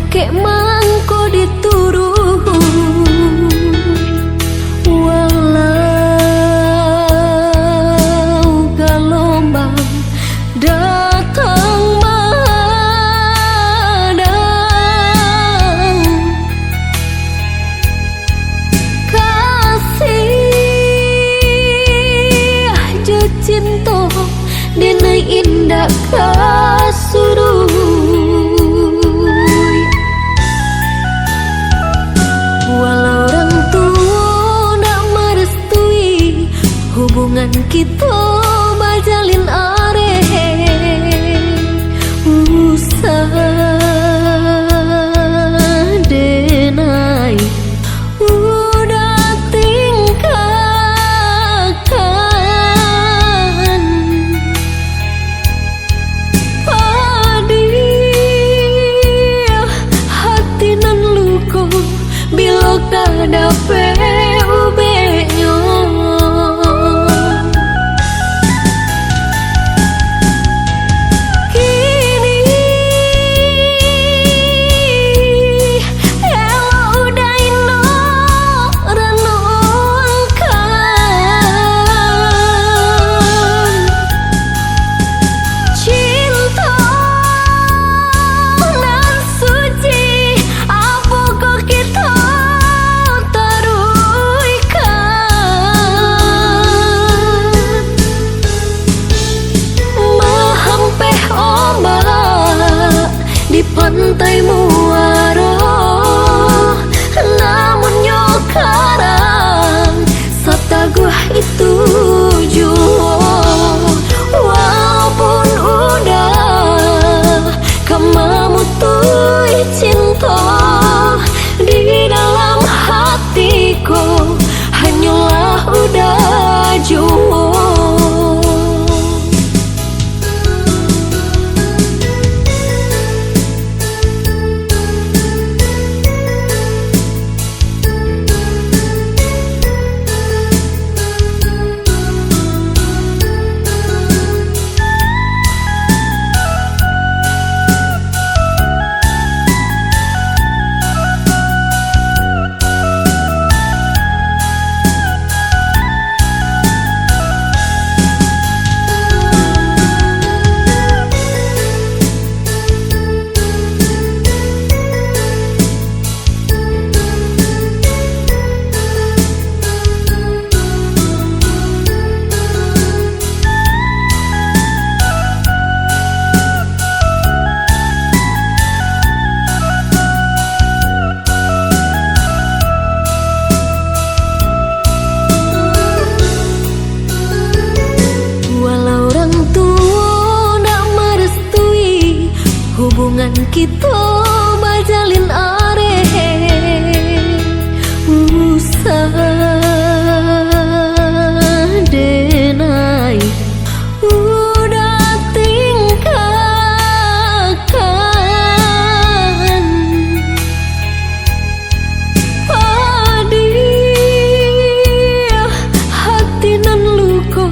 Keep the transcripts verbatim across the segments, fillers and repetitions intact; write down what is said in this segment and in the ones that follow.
Kek mangko dituruh, walau galombang datang badang. Kasih jo cinto, denai indak ka suruh. Walau urang tuo ndak marestui, hubungan kito bajalin areh. Usah denai uda tinggakan. Padiah hati nan luko, bilo ka dapek ubeknyo. Kini elok uda inok ranongkan. Cinto nan suci, apokoh kito taruihkan? Mahampeh ombak di pantai muaro, namunnyo karang sataguah itu juo. Walaupun udah ka mamutuih cinto, di dalam hati ko hanyolah udah juo. Walau urang tuo ndak marestui, hubungan kito bajalin areh. Usah denai uda tinggakan. Padiah hati nan luko,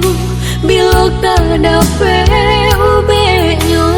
bilo ka dapek ubeknyo.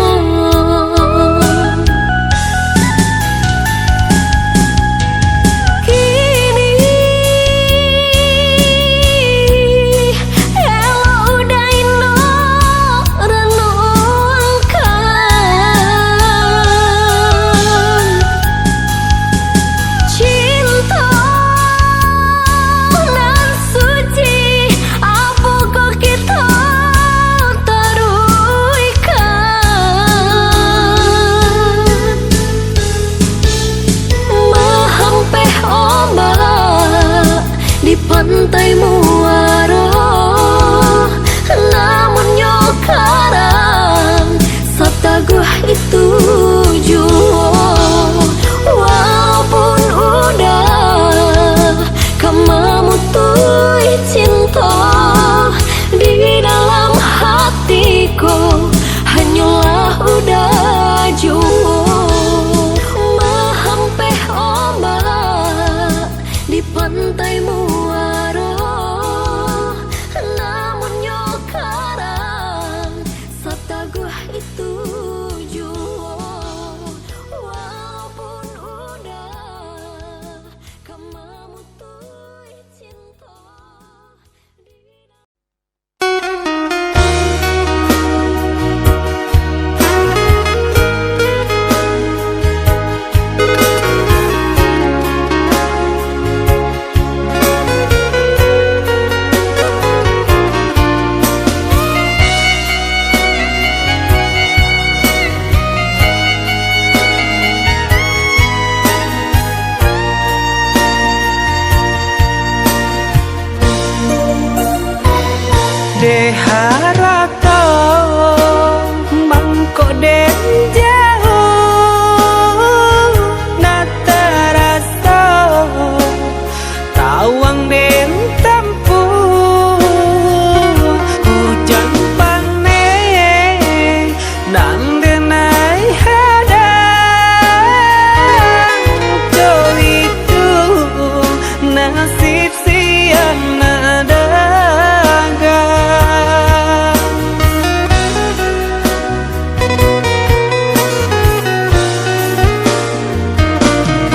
Harato mangko den jauah, nak taraso tawang den tampuah. Ujan paneh nan den ai hadang, jo itu nasib siang nak dagang.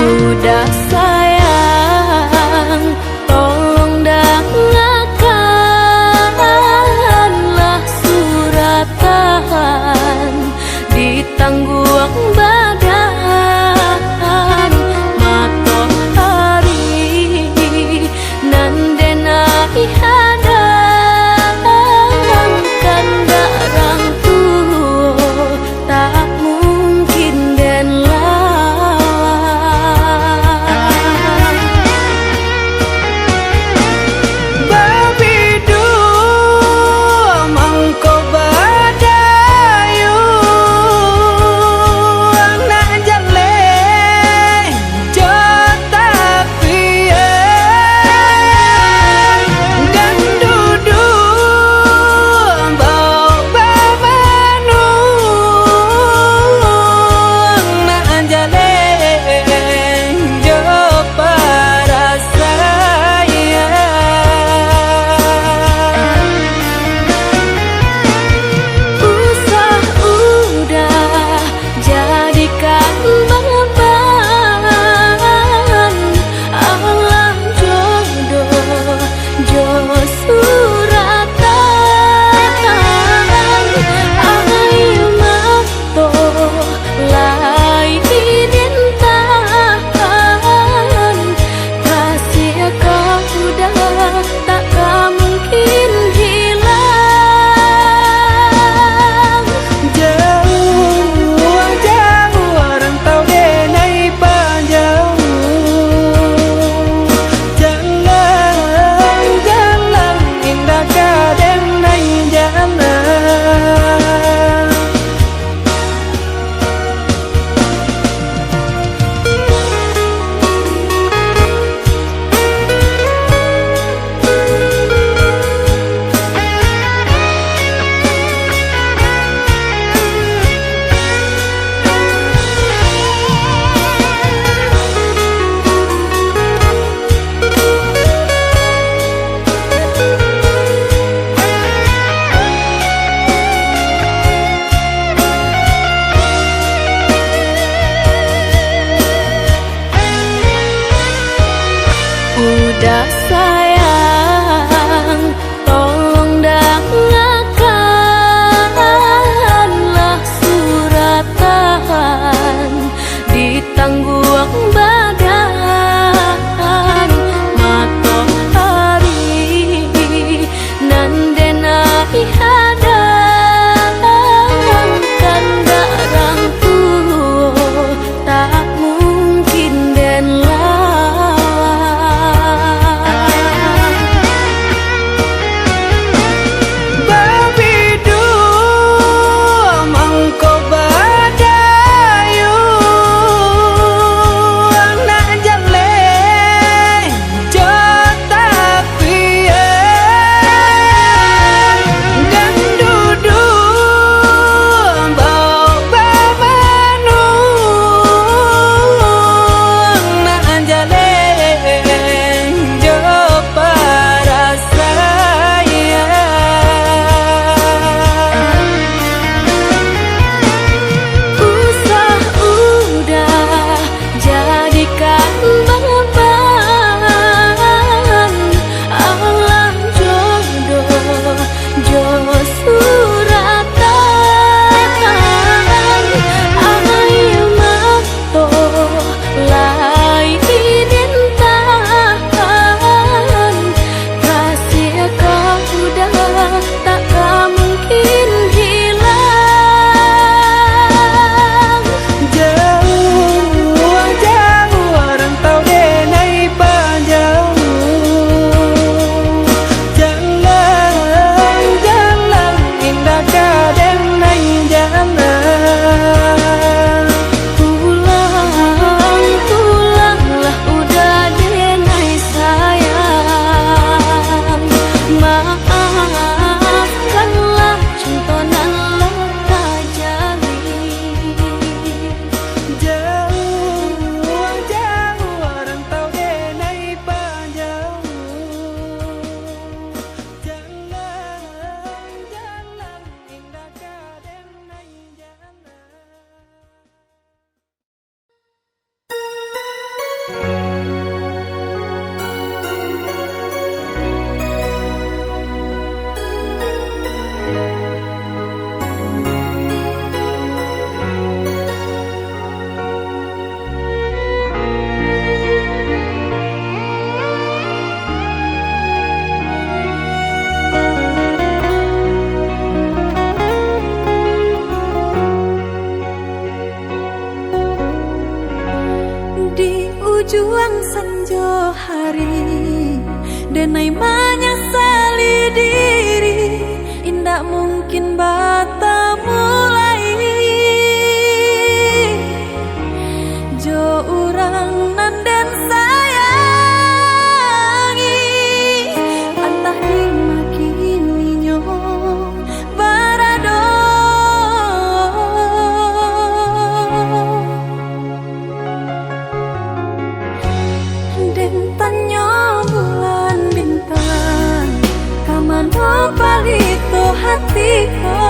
Uda sayang, tolong dangakanlah suratan di tangguang badan. Matoari nan den ai hadang, kandak rang tuo tak mungkin den lawan. Babiduo mangko badayuang, nak jaleh jo tapian, dan duduak bau bamanuang, nak jaleh jo parasaian. Usah udah jadikan baban, alah jodoh jo suratan. Aia mato lai den tahan, kasih ka udah tak ka mungkin hilang. Jauah-jauah rantau den ai pajauah, jalan-jalan indak ka den ai jalan. Udah sayang, tolong dangakanlah suratan di tangguang badan. Matoari nan den ai hadang, kandak rang tuo tak mungkin den lawan. Sanjo hari, denai manyasali diri, indak mungkin batamu lai jo urang nan den sayangi. Antah dima kininyo barado. Den tanyo bulan bintang, ka mano palito hati ko?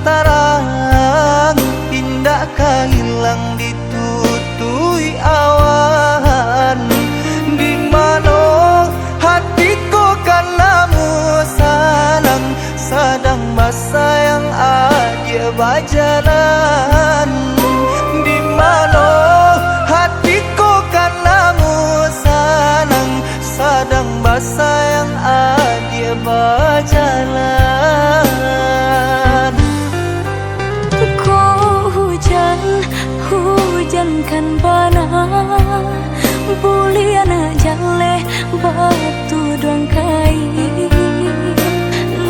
tarang, indak ka ilang ditutupi awan. Di mano hati ko kan namuah sanang, sadang basayang adiak bajalan. Di mano hati ko kan namuah sanang, sadang basayang adiak bajalan. Ko hujan, hujan kan bana, buliah jaleh batuduang kain.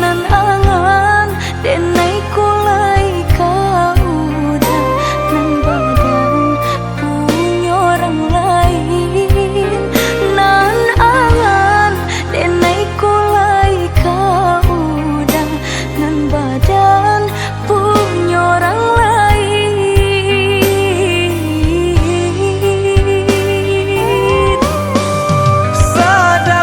Nan angan denai ko lai ka udah, nan badan punyo urang lain. Nan angan denai ko lai ka udah, nan badan punyo urang lain. Sadang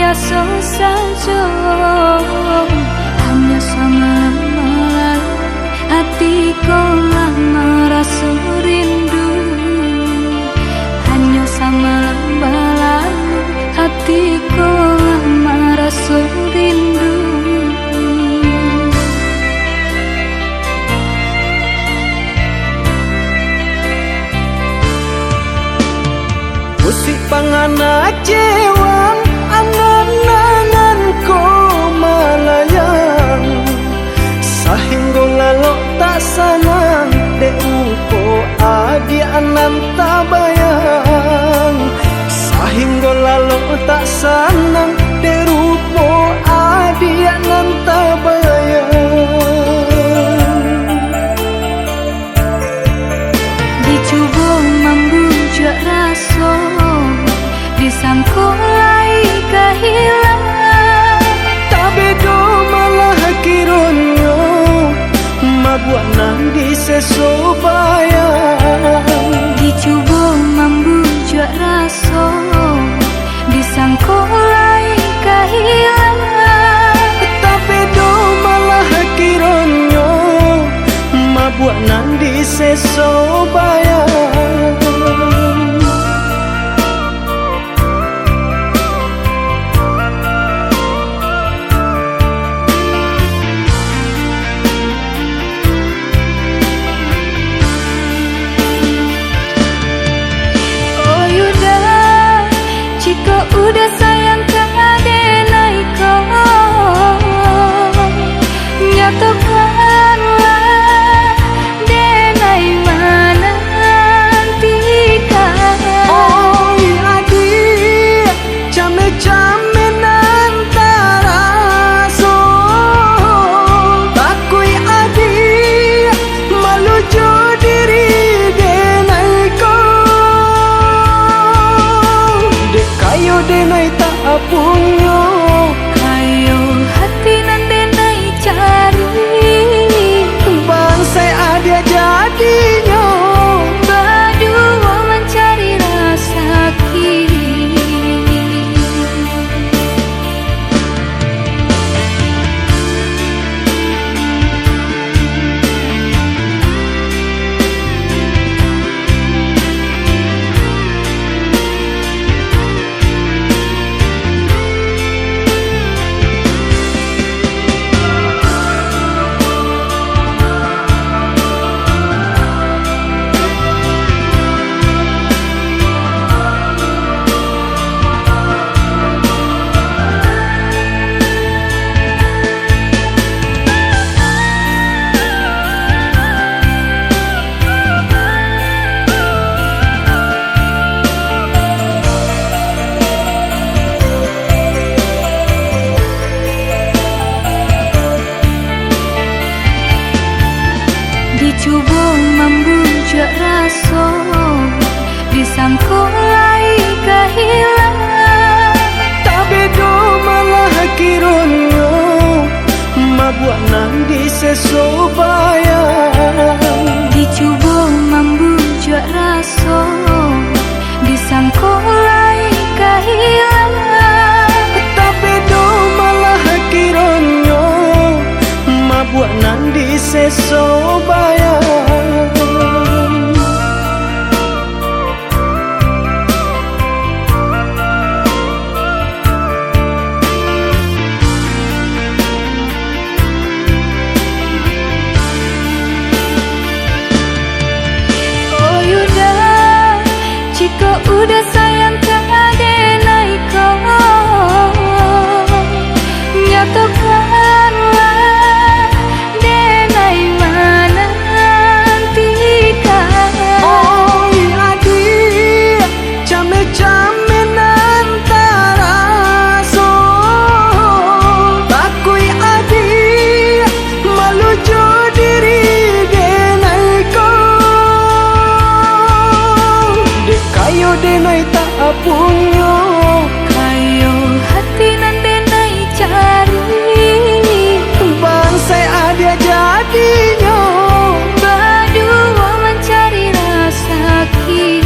Raso sajo, hanyo samalam-malam, ati ko lah maraso rindu. Hanyo samalam-malam, ati ko lah maraso rindu. Musik pangana cewang, angan-angan ko malayang, sahinggo lalok tak sanang, dek rupo adiak nan tabayang. Sahinggo lalok tak sanang, dek rupo adiak nan tabayang. Dicubo mambujuak raso, disangko lai ka hilang. Tabedo malah kironyo, mabuak nan diseso bayang. Dicubo mambujuak raso, disangko lai ka hilang. Tabedo malah kironyo, mabuak nan diseso bayang. Oh Yuda, jikok Uda sayang ka denai ko, nyatokanlah, denai manantikan. Oi adiak, cameh-cameh nan taraso, takuik adiak malu jo diri denai ko. Dek kayo denai tak punyo, kayo hati nan denai cari. Bansaik adiak jadinyo, baduo mancari rasaki. Dicubo mambujuak raso, disangko lai ka hilang. Tabedo malah kironyo, mabuak nan diseso bayang. Dicubo mambujuak raso, disangko lai ka hilang. Tabedo malah kironyo, mabuak nan diseso bayang. Oh Yuda, jikok Uda sayang ka denai ko, nyatokanlah, denai manantikan. Oi adiak, cameh-cameh nan taraso, takuik adiak malu jo diri denai ko. Dek kayo denai tak punyo, kayo hati nan denai cari. Bansaik adiak jadinyo, baduo mancari rasaki.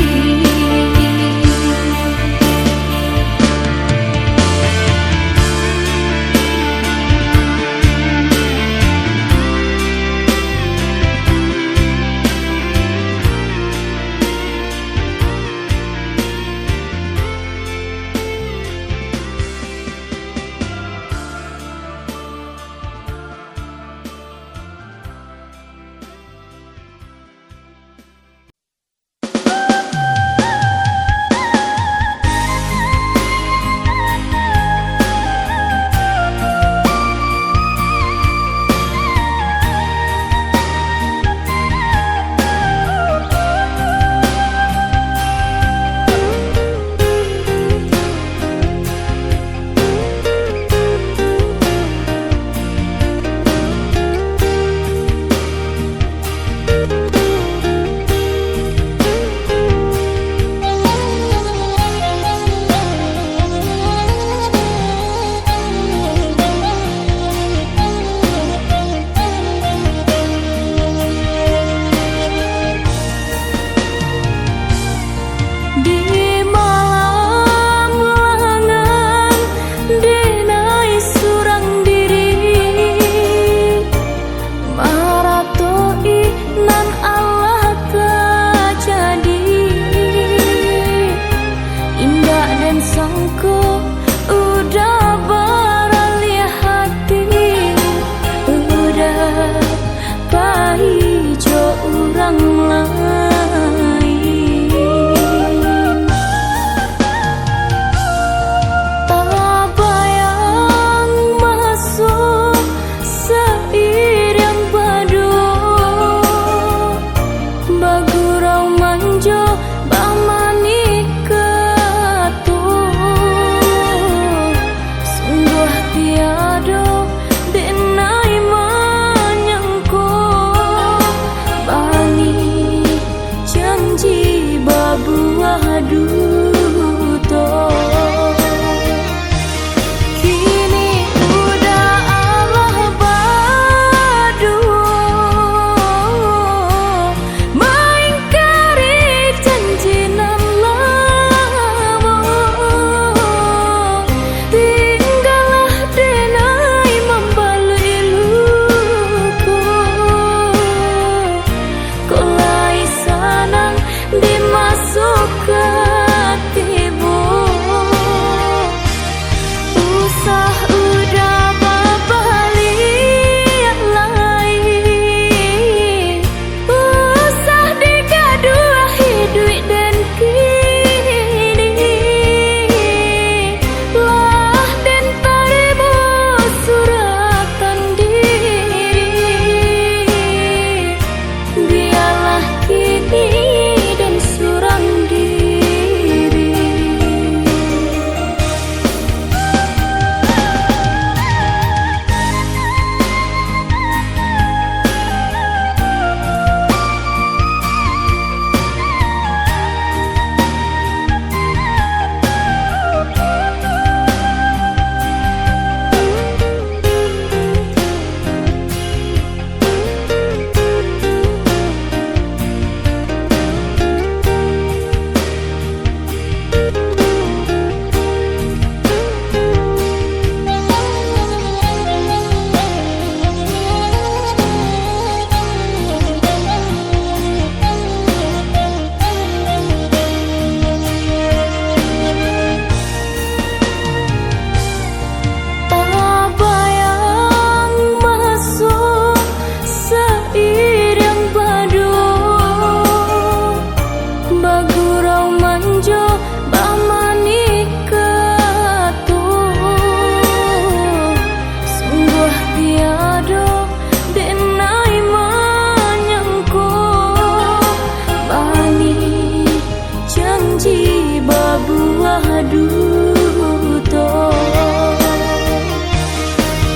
duto.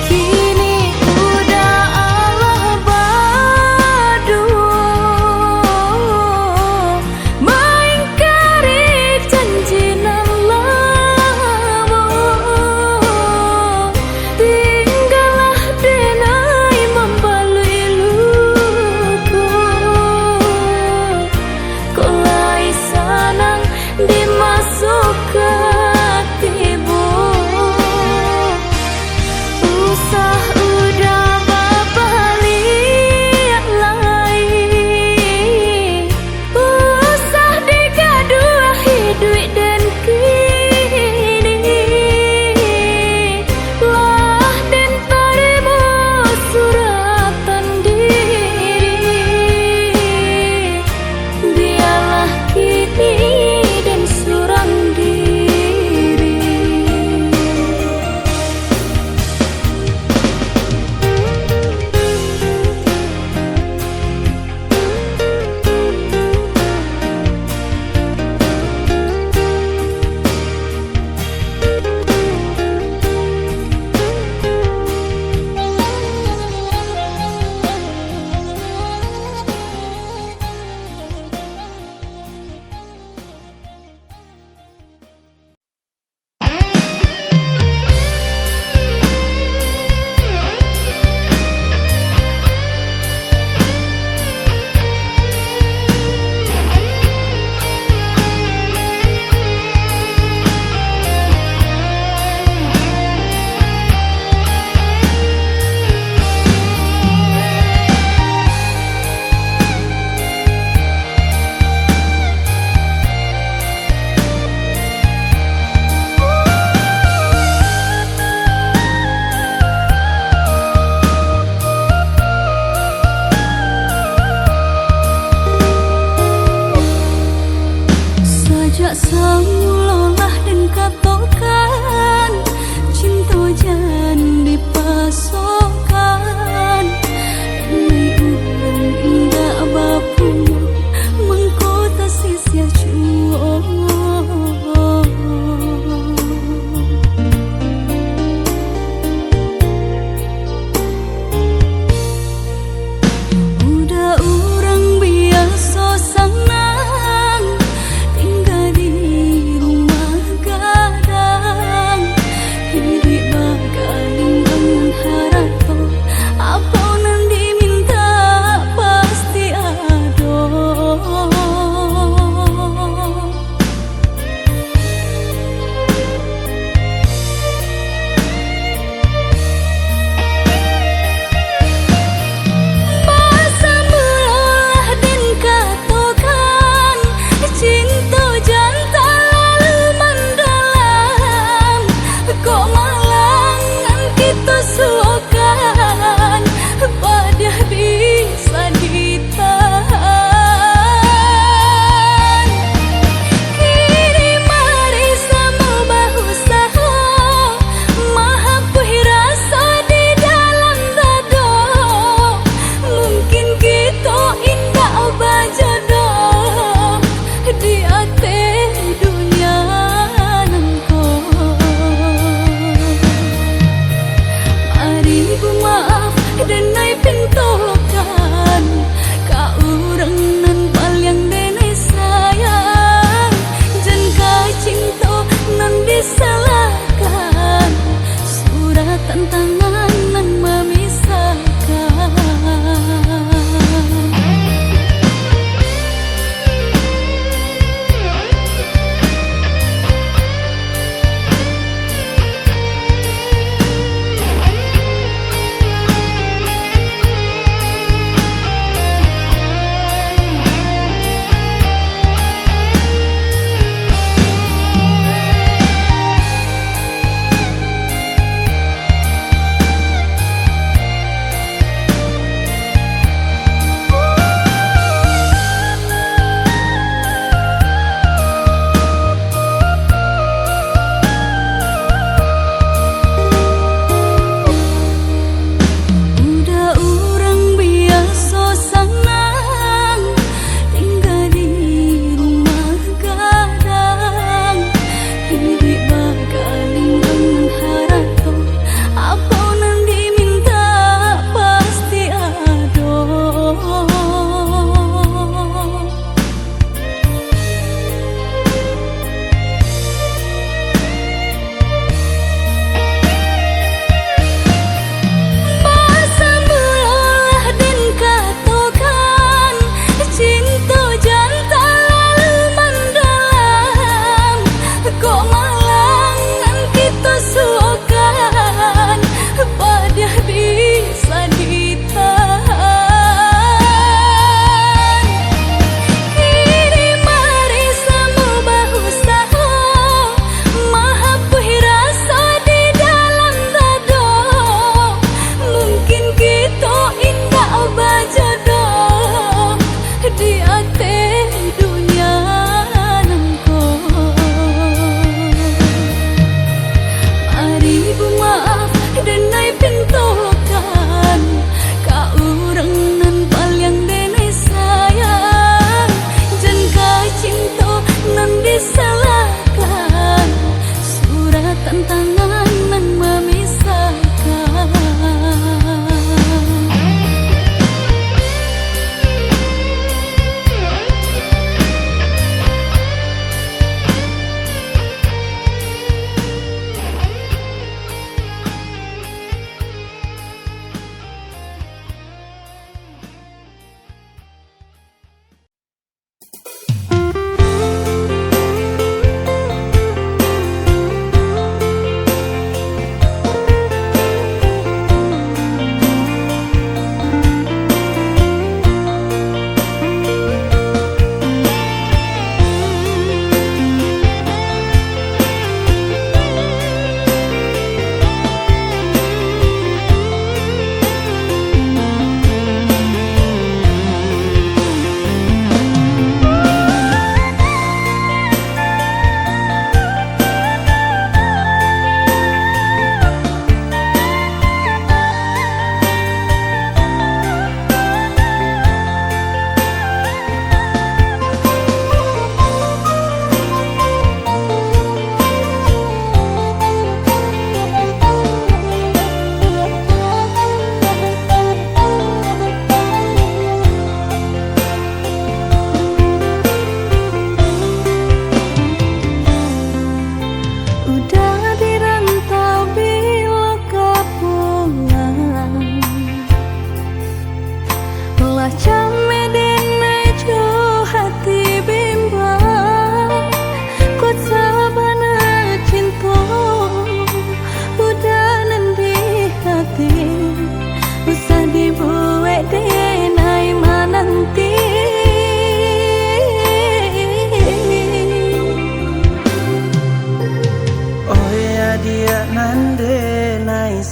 Kini udah alah baduo, maingkari janji nan lamo. Tinggalah denai mambaluik luko. Kok lai sanang di maso ka tibo. Usah udah babaliak lai. Usah digaduah iduik den kini. Lah den tarimo suratan diri. Bialah kini den surang diri. Sajak samulo lah den katokan, cinto jan dipasokan. Lai urang indak bapunyo, mangko tasisia juo. Udah urang biaso sanang, tingga di rumah gadang, iduik bagalinggang nan harato, apo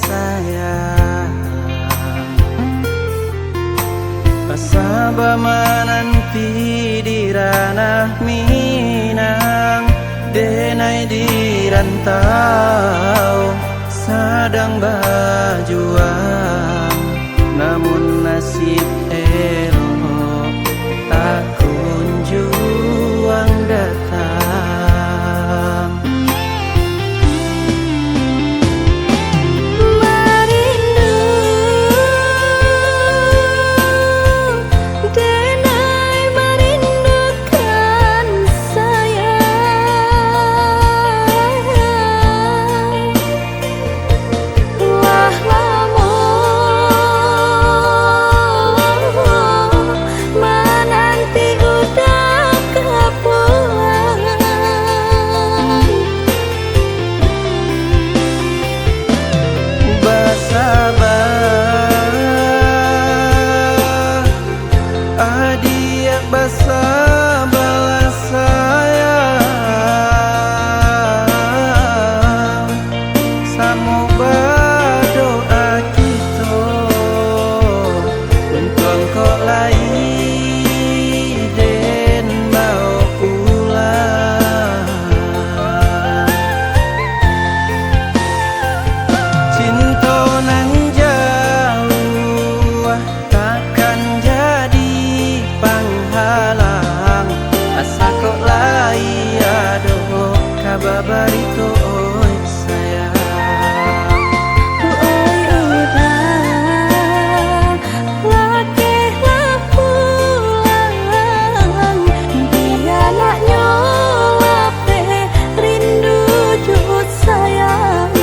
sayang. Basa bamananti di ranah Minang, denai di rantau sadang bajuang, namun nasib elok tak kunjuang datang. Marindu, denai marindukan sayang. Lah lamo mananti uda ka pulang. Basabar, adiak, basabarlah sayang. Samo badoa kito untuak kok lai den bao pulang. Cinto nan jauah takkan jadi panghalang, asa kok lai ado ka babarito, oi sayang. Oi uda, lakehlah pulang, di anaknyo lapeh rindu jo sayang.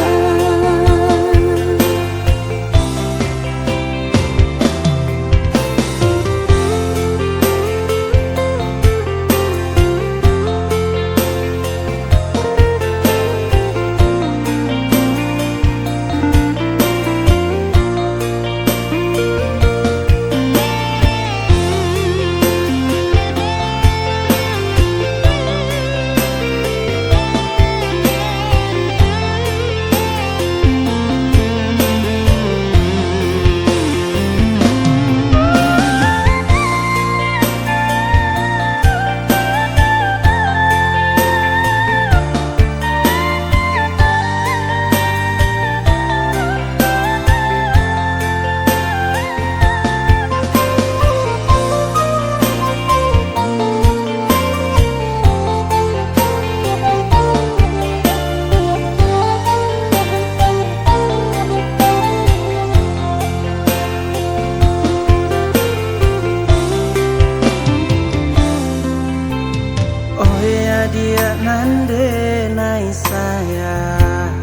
Oi adiak nan denai sayang,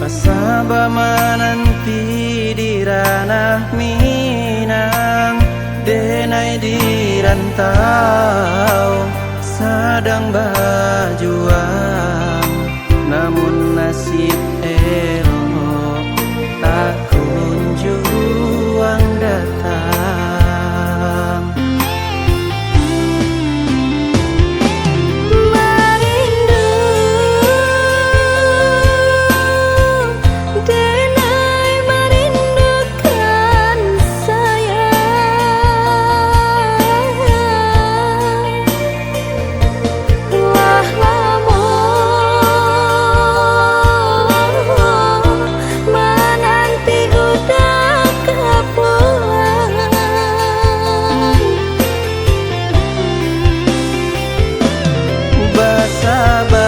basa bamananti di ranah Minang, denai di rantau sadang bajuang, namun nasib elok tak kunjuang datang. Marindu, denai marindukan sayang. Lah lamo mananti uda ka pulang. Basabar,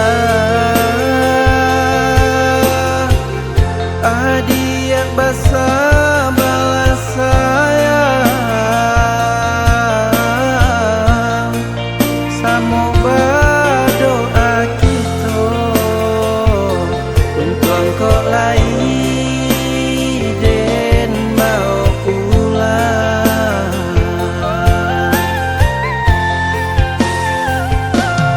adiak, basabarlah sayang. Samo badoa kito untuak kok lai den bao pulang.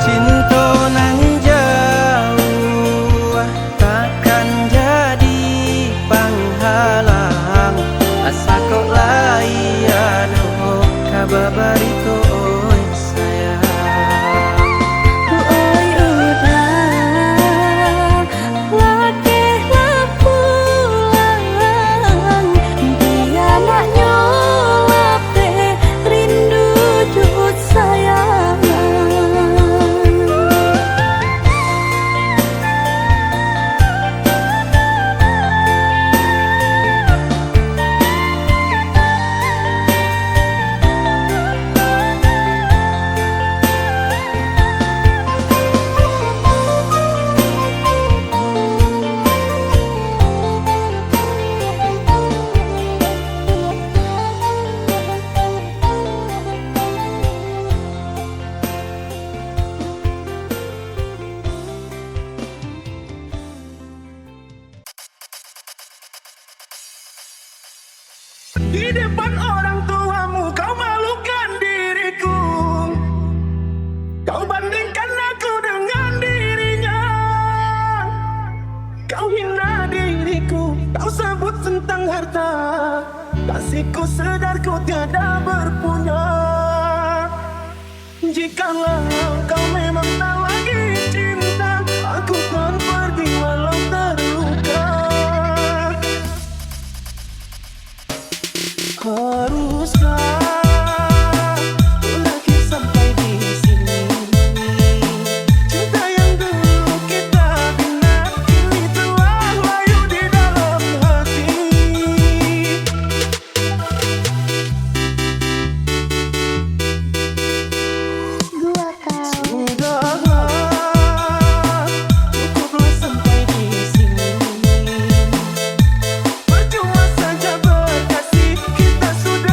Cinto nan jauah takkan jadi panghalang, asa kok lai ado ka babarito, oi sayang. Di depan orang tuamu kau malukan diriku. Kau bandingkan aku dengan dirinya. Kau hina diriku, kau sebut tentang harta. Kasihku sadar ku tiada berpunya. Jikalau kau memang tak lagi cinta, aku kan pergi walau terluka. Haruskah berakhir sampai di sini? Cinta yang dulu kita bina kini telah layu di dalam hati. Sudahlah, cukuplah sampai di sini. Percuma saja berkasih, kita sudah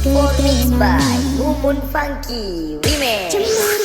Remix by Mumun Funky Remix.